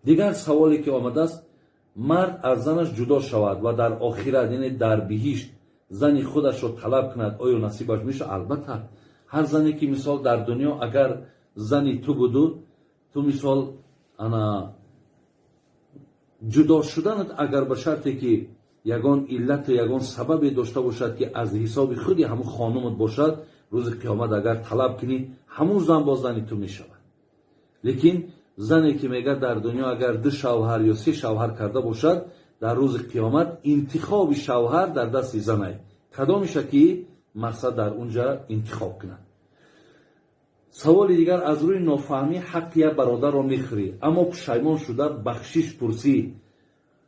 Дигар саволе ки омадааст: мард аз занаш ҷудо шавад ва дар охират, яъне дар биҳишт, зани худашро талаб кунад, оё насибаш мешавад? Албатта, ҳар зане ки мисол дар дунё агар зани ту буду ту мисол ана ҷудо шуданат агар ба шарте ки ягон иллату ягон сабабе дошта бошад, ки аз ҳисоби худи ҳамун хонумат бошад, рӯзи қиёмат агар талаб кунӣ, ҳамун зан боз зани ту мешавад. Лекин зане ки мегӯяд дар дунё агар ду шавҳар ё се шавҳар карда бошад, дар рӯзи қиёмат интихоби шавҳар дар дасти занай, кадомеша ки мақсад дар унҷа интихоб кунад. Саволи дигар: аз рӯи нофаҳмӣ ҳаққи як бародарро мехӯрӣ, аммо пушаймон шуда бахшиш пурсӣ,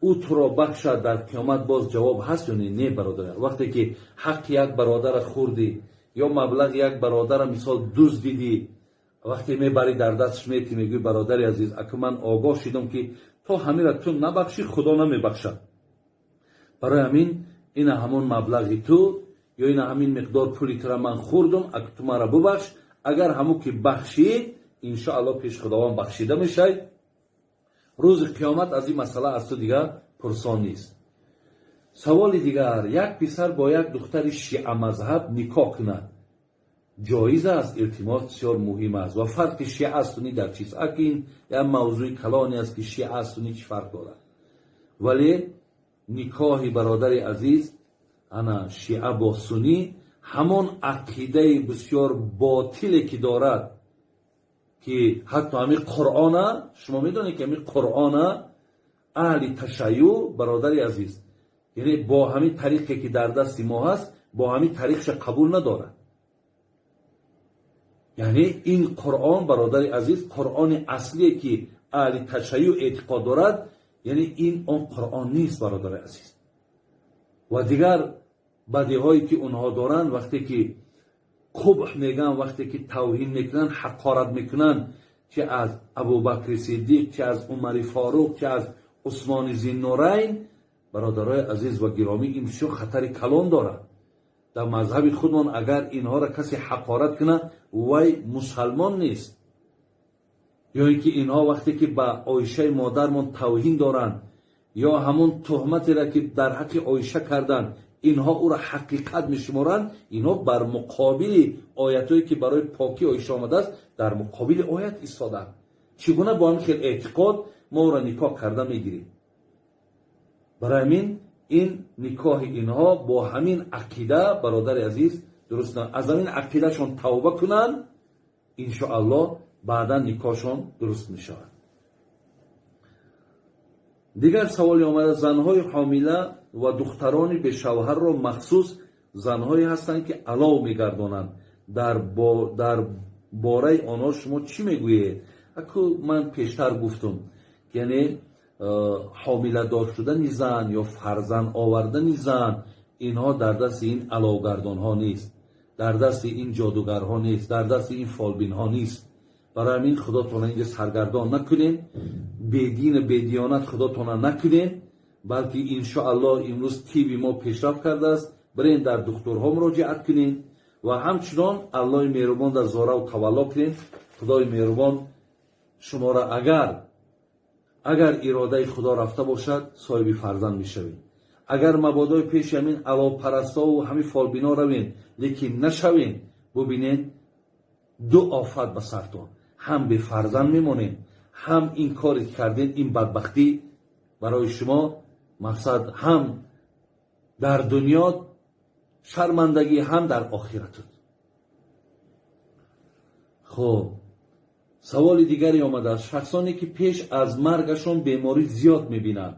ӯ туро бахшад, дар қиёмат боз ҷавоб ҳаст ё не? Не, бародар, вақте ки ҳаққи як бародара хӯрдӣ ё маблағи як бародара мисол дуздидӣ, вақте мебарӣ дар дасташ метӣ, мегӯӣ: «Бародари азиз, ака, ман огоҳ шидам, ки то ҳамира ту набахшӣ, Худо намебахшад. Барои ҳамин ина ҳамон маблағи ту ё ина ҳамин миқдор пули тура ман хӯрдум, ака, ту маро бубахш». Агар ҳамун ки бахшид, иншоалло пеш Худованд бахшида мешавӣ. Рӯзи қиёмат аз ин масъала аз ту дигар пурсон нест. Саволи дигар: як писар бо як духтари шиамазҳаб никоҳ кунад, ҷоиз аст? Илтимос, бисёр муҳим аст. Ва фарқи шиа суннӣ дар чист? Аки ин як мавзӯи калоне аст, ки шиа суннӣ чӣ фарқ дорад. Вале никоҳи, бародари азиз, ана шиа бо суннӣ, ҳамон ақидаи бисёр ботиле ки дорад, ки ҳатто ҳамин Қуръона, шумо медонед, ки ҳамин Қуръона аҳли ташайюъ, бародари азиз, яъне бо ҳамин тариқе ки дар дасти мо ҳаст, бо ҳамин тариқша қабул надорад. Яъне ин Қуръон, бародари азиз, Қуръони аслие ки аҳли ташайюъ эътиқод дорад, яъне ин он Қуръон нест, бародари азиз. Ва дигар бадиҳое ки онҳо доранд, вақте ки қубҳ мегӯянд, вақте ки тавҳин мекунанд, ҳақорат мекунанд, чи аз Абубакри Сиддиқ, чи аз Умари Форуқ, чи аз Усмони Зиннурайн, бародарои азиз ва гиромӣ, ин бисёр хатари калон дорад. Дар мазҳаби худмон агар инҳоро касе ҳақорат кунад, вай мусалмон нест. Ё ин ки инҳо вақте ки ба Оишаи модармон тавҳин доранд ё ҳамон туҳматеро ки дар ҳаққи Оиша карданд, инҳо ӯро ҳақиқат мешуморанд, инҳо бар муқобили оятҳое ки барои покии Оиша омадааст, дар муқобили оят истоданд. Чӣ гуна бо ҳамин хел эътиқод мо ӯро никоҳ карда мегирем? Барои ҳамин ин никоҳи инҳо бо ҳамин ақида, бародари азиз, дуруст. Аз ҳамин ақидашон тавба кунанд, иншоаллоҳ баъдан никоҳшон дуруст мешавад. Дигар саволе омада: занҳои ҳомила ва духтарони бешавҳарро, махсус занҳое ҳастанд, ки алов мегардонанд, дар бораи онҳо шумо чӣ мегӯед? Аку ман пештар гуфтум, яъне ҳомиладор шудани зан ё фарзанд овардани зан, инҳо дар дасти ин аловгардонҳо нест, дар дасти ин ҷодугарҳо нест, дар дасти ин фолбинҳо нест. Барои ҳамин худотона инҷа саргардон накунем, бедину бедиёнат худотона накунем, балки иншоаллоҳ имрӯз тиби мо пешрафт кардааст. Бирен, дар духтурҳо муроҷиат кунем ва ҳамчунон Аллоҳи меҳрубон дар зораву тавалло кунем. Худои меҳрубон шуморо агар иродаи Худо рафта бошад, соҳиби фарзанд мешавед. Агар мабодои пеши ҳамин аловпарастову ҳамин фолбино равен, лекин нашавен, бубинед, ду офат ба сартон: ҳам бефарзанд мемонед, ҳам ин коре ки кардем, ин бадбахтӣ барои шумо, мақсад, ҳам дар дунё шармандагӣ, ҳам дар охиратут. Хуб, саволи дигаре омадааст: шахсоне ки пеш аз маргашон беморӣ зиёд мебинанд,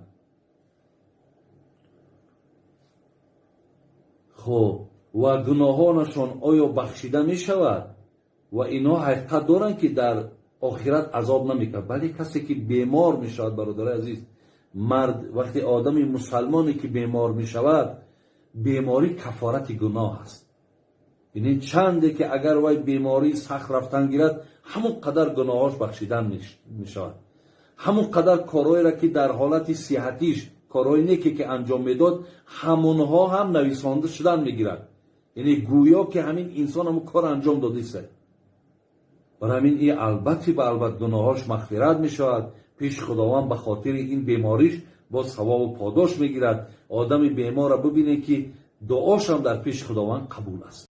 хуб, ва гуноҳонашон оё бахшида мешавад ва инҳо ҳақиқат доранд, ки дар охират азоб намекунад? Бале, касе ки бемор мешавад, бародари азиз, мард, вақте одами мусалмоне ки бемор мешавад, беморӣ кафорати гуноҳ аст. Яъне чанде ки агар вай бемории сахт рафтан гирад, ҳамон қадар гуноҳош бахшидан мешавад, ҳамон қадар корҳоеро ки дар ҳолати сиҳатиш корҳои неке ки анҷом медод, ҳамонҳо ҳам нависонда шудан мегирад. Яъне гӯё ки ҳамин инсон ҳамон кор анҷом додиста. Барои ҳамин и албатти ба албат гуноҳош мағфират мешавад. Пеши Худованд ба хотири ин бемориш боз савобу подош мегирад. Одами беморро бубинед, ки дуошам дар пеши Худованд қабул аст.